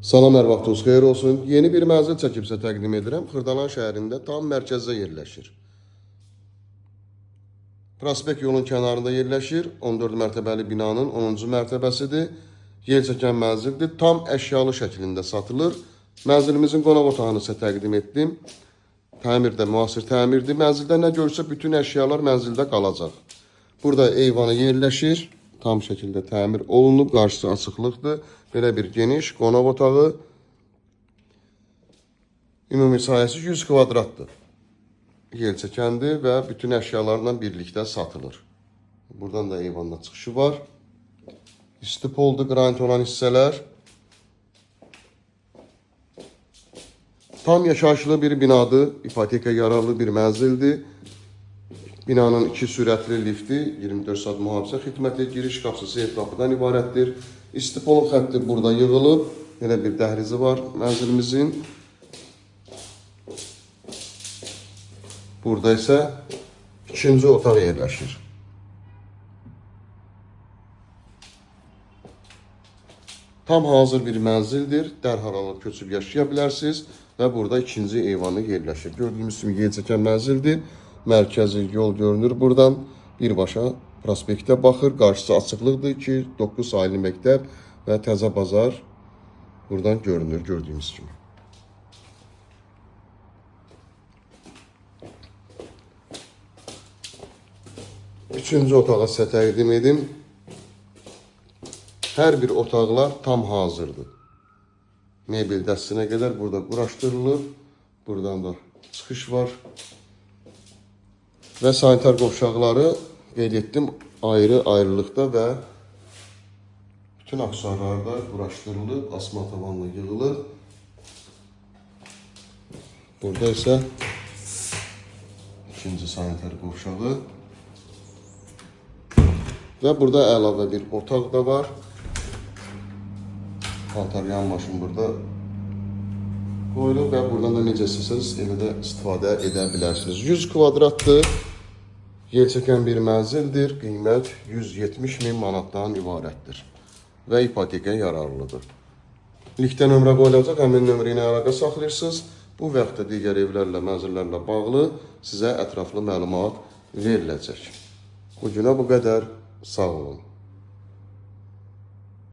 Salam, hər vaxtınız xeyir olsun. Yeni bir mənzil çəkib sizə təqdim edirəm. Xırdalan şəhərində tam mərkəzdə yerləşir. Prospekt yolun kənarında yerləşir. 14 mərtəbəli binanın 10-cu mərtəbəsidir. Yer çəkən mənzildir. Tam əşyalı şəklində satılır. Mənzilimizin qonaq otağını sizə təqdim etdim. Təmir də müasir təmirdir. Mənzildə nə görsə bütün əşyalar mənzildə qalacaq. Burada eyvanı yerləşir. Tam şəkildə təmir olunub. Qarşısı açıqlıqdır. Belə bir geniş qonaq otağı. Ümumi sahəsi 100 kvadratdır. Yer çəkəndir və bütün əşyalarla birlikdə satılır. Buradan da eyvandan çıxışı var. İstipoldur, qranit olan hissələr. Tam yaşayışlı bir binadır. İpoteka yararlı bir mənzildir. Binanın iki sürətli lifti, 24 saat mühafizə xidməti, giriş qapısı seyf qapıdan ibarətdir. İstipol xətti burada yığılıb. Belə bir dəhlizi var mənzilimizin. Burada isə ikinci otaq yerləşir. Tam hazır bir mənzildir. Dərhal alıb köçüb yaşaya bilərsiniz və burada ikinci eyvanı yerləşir. Gördüyünüz kimi yer çəkən mənzildir. Mərkəzi yol görünür buradan. Birbaşa prospektə baxır. Qarşısı açıqlıqdır ki, 9 saylı məktəb və Təzə Bazar buradan görünür gördüyünüz kimi. Üçüncü otağı sizə təqdim edim. Hər bir otaqlar tam hazırdır. Mebel dəstinə qədər burada quraşdırılıb. Buradan da çıxış var. Və sanitar qovşaqları qeyd etdim ayrı-ayrılıqda və bütün aksesuarlar da quraşdırılıb, asma tavanla yığılıb. Burada isə ikinci sanitar qovşağı. Və burada əlavə bir otaq da var. Paltar yan maşın burada qoyulub və buradan da necə istəsəniz elə də istifadə edə bilərsiniz. 100 kvadratdır. Yer çəkən bir mənzildir. Qiymət 170 min manatdan ibarətdir və ipotekaya yararlıdır. Linkdə nömrə qoyulacaq, həmin nömrə ilə əlaqə saxlayırsınız. Bu və yaxud da digər evlərlə, mənzillərlə bağlı sizə ətraflı məlumat veriləcək. Bu günə bu qədər. Sağ olun.